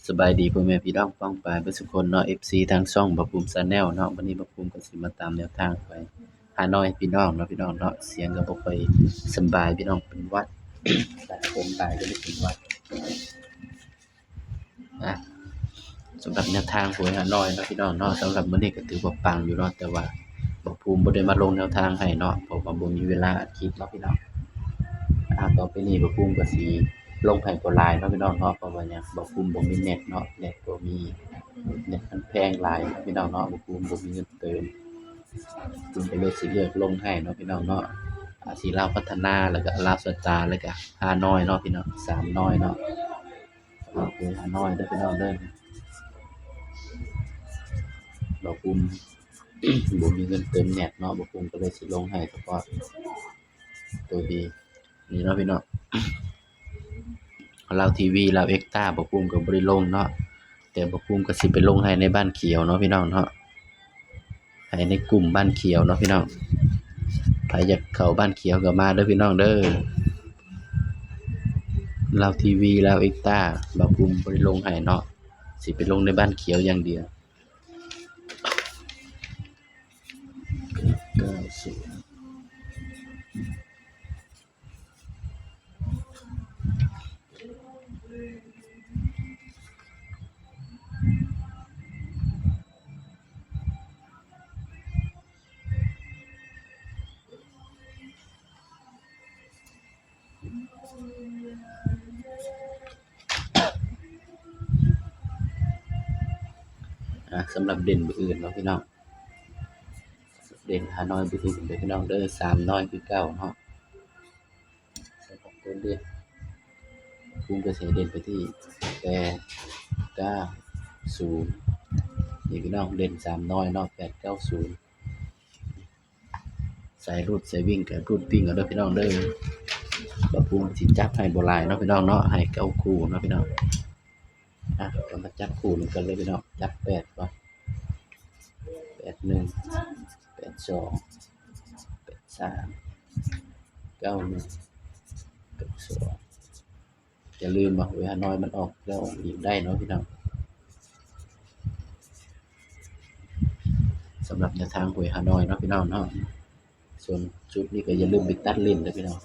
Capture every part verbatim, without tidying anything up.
สบายดีพ่อแม่พี่น้องป้องปายเบิดสุคนเนาะ เอฟซี ทางช่องบ่าวภูมิ Channel เนาะ มื้อนี้บ่าวภูมิก็สิมาตามแนวทางไปฮานอยพี่น้องเนาะ พี่น้องเนาะ เสียงก็บ่ค่อยสำบายพี่น้อง เป็นหวัด หลายคนหลายก็เลยเป็นหวัด นะ สำหรับแนวทางหวยฮานอยเนาะพี่น้องเนาะ สำหรับมื้อนี้ก็ถือว่าปังอยู่เนาะ แต่ว่าบ่าวภูมิบ่ได้มาลงแนวทางให้เนาะ เพราะว่าบ่มีเวลาอัดคลิปเนาะพี่น้อง อ่า ต่อไปนี้บ่าวภูมิก็สิลงให้บ่หลายเนาะพี่น้องเนาะ เพราะว่าหยัง บ่าวภูมิบ่มีเน็ตเนาะ เน็ตบ่มี เน็ตมันแพงหลายเนาะพี่น้องเนาะ บ่าวภูมิบ่มีเงินเติม บ่าวภูมิก็เลยสิเลือกลงให้เนาะพี่น้องเนาะ อ่า สิลาวพัฒนา แล้วก็ลาวสตาร์ แล้วก็ฮานอยเนาะพี่น้อง สามหน่อยเนาะ สำหรับหวยฮานอยเด้อพี่น้องเด้อ บ่าวภูมิ บ่มีเงินเติมเน็ตเนาะ บ่าวภูมิก็เลยสิลงให้เฉพาะตัวดี นี่เนาะพี่น้อง ลาวทีวี ลาวเอ็กซ์ตร้า บ่าวภูมิก็บ่ได้ลงเนาะ แต่บ่าวภูมิก็สิไปลงให้ในบ้านเขียวเนาะพี่น้องเนาะ ให้ในกลุ่มบ้านเขียวเนาะพี่น้อง ใครอยากเข้าบ้านเขียวก็มาเด้อพี่น้องเด้อ ลาวทีวี ลาวเอ็กซ์ตร้า บ่าวภูมิบ่ได้ลงให้เนาะ สิไปลงในบ้านเขียวอย่างเดียว เก้าศูนย์ อ่ะ สำหรับเด่นเบอร์อื่นเนาะพี่น้อง เด่นฮานอยเบอร์อื่นเด้อพี่น้องเด้อ สามหน่อยคือเก่าเนาะ สำหรับตัวเด่น ภูมิก็สิเด่นไปที่ แปดเก้าศูนย์ นี่พี่น้อง เด่นสามหน่อยเนาะ แปดเก้าศูนย์ สายรูดสายวิ่งก็รูดวิ่งเอาเด้อพี่น้องเด้อ บ่าวภูมิสิจับให้บ่หลายเนาะพี่น้องเนาะ ให้เก้าคู่เนาะพี่น้อง อ่ะ ก็มาจับคู่นำกันเลยพี่น้อง จับแปดก่อน แปดหนึ่ง แปดสอง แปดสาม เก้าหนึ่ง แปดสอง อย่าลืมว่าหวยฮานอยมันออกแล้วออกอีกได้เนาะพี่น้อง สำหรับแนวทางหวยฮานอยเนาะพี่น้องเนาะ ส่วนชุดนี้ก็อย่าลืมไปตัดเล่นเด้อพี่น้อง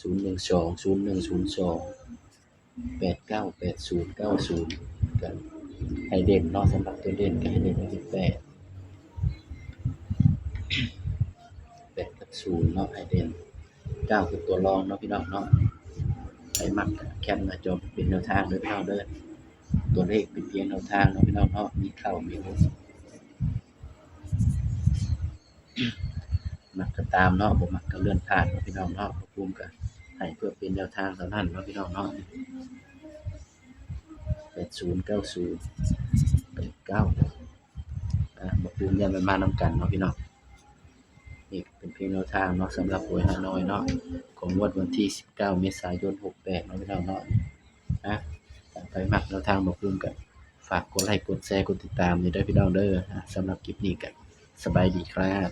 ศูนย์หนึ่งสอง ศูนย์หนึ่งศูนย์สอง แปดเก้า แปดศูนย์ เก้าศูนย์ ก็ให้เด่นเนาะ สำหรับตัวเด่นก็ให้เด่นไปที่แปด แปดกับศูนย์เนาะ ให้เด่น เก้าคือตัวรองเนาะพี่น้องเนาะ ใครมักก็แคปหน้าจอเป็นแนวทางเด้อพี่น้องเด้อ ตัวเลขเป็นเพียงแนวทางเนาะพี่น้องเนาะ มีเข้ามีหลุด มักก็ตามเนาะ บ่มักก็เลื่อนผ่านเนาะพี่น้องเนาะ บ่าวภูมิก็ให้เพื่อเป็นแนวทางเท่านั้นเนาะพี่น้องเนาะ แปดศูนย์ เก้าศูนย์ แปดเก้า อ่ะ บ่าวภูมิย้ำมันมานำกันเนาะพี่น้อง นี่เป็นเพียงแนวทางเนาะ สำหรับหวยฮานอยเนาะ ของงวดวันที่สิบเก้า เมษายน หกแปด เนาะพี่น้องเนาะ อ่ะ ถ้าใครมักแนวทางบ่าวภูมิก็ฝากกดไลค์ กดแชร์ กดติดตามนี่เด้อพี่น้องเด้อ อ่ะ สำหรับคลิปนี้ก็สบายดีครับ